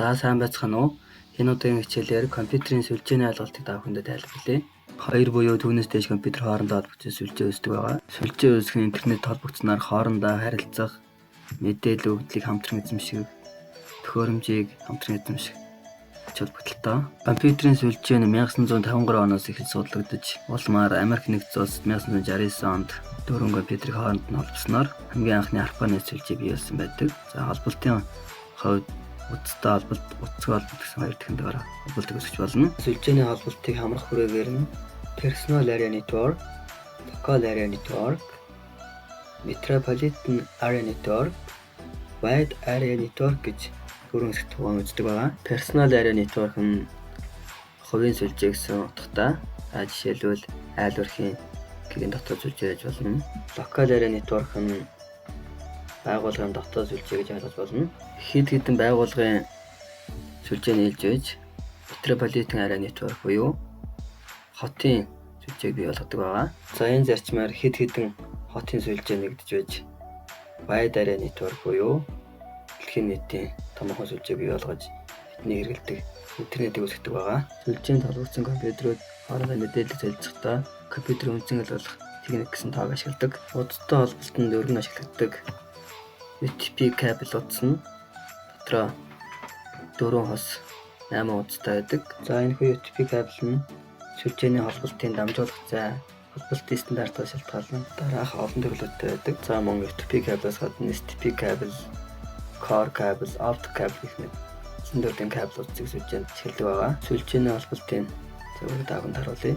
За, сайн байцгаана уу? Энэ удаагийн хичээлээр компьютерийн сүлжээний ойлголтыг та бүхэндээ тайлбарлая. Хоёр буюу түүнээс дээш компьютер хоорондоо холбогдсон сүлжээ үүсдэг байгаа. Сүлжээ үүсгэх нь интернет холбогдсоноор хоорондоо харилцах, мэдээлэл өгөгдлийг хамтран эзэмших, төхөөрөмжийг хамтран эзэмших ач холбогдолтой. Компьютерийн сүлжээ нь 1953 оноос эхэлж судлагдаж, улмаар Америк нэгдсэн улсад 1969 онд дөрвөн компьютерийг хооронд нь холбосноор хамгийн анхны ARPANET сүлжээ бий болсон байдаг. За, холболтын хувьд утастай холболт, утасгүй холболт гэсэн хоёр дахинтайгаар холболтыг үүсгэж болно. Сүлжээний холболтыг хамрах хүрээгээр нь Personal Area Network, Local Area Network, Metropolitan Area Network, Wide Area Network гэж дөрвөн хэсэгт хуваан үздэг байгаа. Personal Area Network нь хувийн сүлжээ гэсэн утгатай. За, жишээлбэл, айл өрхийн гэрийн дотоод сүлжээ гэж болно. Local Area Network нь байгууллагын дотоод сүлжээ гэж ойлгож болно. Хэд хэдэн байгууллагын сүлжээ нийлж байж Metropolitan Area Network буюу хотын сүлжээг бий болгодог байгаа. За, энэ зарчмаар хэд хэдэн хотын сүлжээ нэгдэж байж Wide Area Network буюу дэлхийн нийтийн томоохон сүлжээ бий болгож бидний хэрэглэдэг интернетийг үүсгэдэг байгаа. Сүлжээнд холбогдсон компьютерүүд хоорондоо мэдээлэл солилцохдоо компьютер үндсэн хэл болох 0 1 гэсэн тоог ашигладаг. Утастай холболтод өргөн ашиглагддаг UTP кабель утас нь дотроо дөрвөн хос 8 утастай байдаг. За, энэхүү UTP кабель нь сүлжээний холболтын дамжуулах зай, холболтын стандартаас шалтгаалан дараах олон төрлүүдтэй байдаг. За, мөн UTP кабелээс гадна STP кабель, core кабель, optic кабель гэх мэт олон төрлийн кабель утсыг сүлжээнд ашигладаг байгаа. Сүлжээний холболтын зургийг та бүхэнд харуулъя.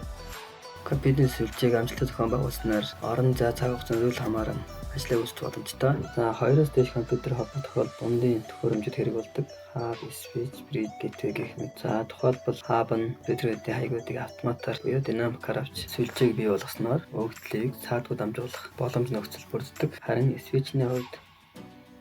Компьютерийн сүлжээг амжилттай зохион байгуулснаар орон зай, цаг хугацаанд үл хамааран ажлаа гүйцэтгэх боломжтой. За, хоёроос дээш компьютер холбох тохиолдолд дундын төхөөрөмжүүд хэрэг болдог. Hub, switch, bridge, gateway гэх мэт. За, тухайлбал, hub нь компьютерүүдийн хаягуудыг автоматар буюу динамикаар авч сүлжээг бий болгосноор өгөгдлийг саадгүй дамжуулах боломж нөхцөл бүрддэг. Харин switch-ний хувьд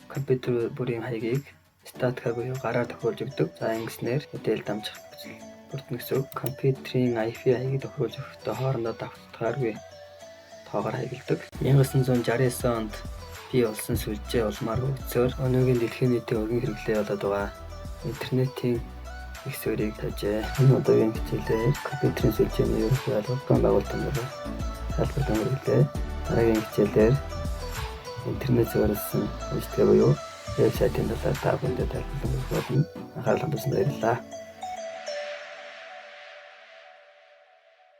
компьютер бүрийн хаягийг статикаар буюу гараар тохируулж өгдөг. За, ингэснээр мэдээлэл дамжих нөхцөл бүрдэнэ гэсэн үг. Компьютерийн IP хаягийг тохируулж өгөхдөө хоорондоо давтагдахааргүй тоогоор хаягладаг. 1969 онд бий болсон сүлжээ улмаар хөгжсөөр өнөөгийн дэлхийн нийтийн өргөн хэрэглээ болоод байгаа интернетийн их суурийг тавьжээ. Энэ удаагийн хичээлээр компьютерийн сүлжээний ерөнхий ойлголт, зохион байгуулалтын талаар тайлбарлан хүргэлээ. Дараагийн хичээлээр интернет суурилсан үйлчилгээ буюу вебсайтын талаар та бүхэндээ тайлбарлан өгөх болно. Анхаарал хандуулсанд баярлалаа.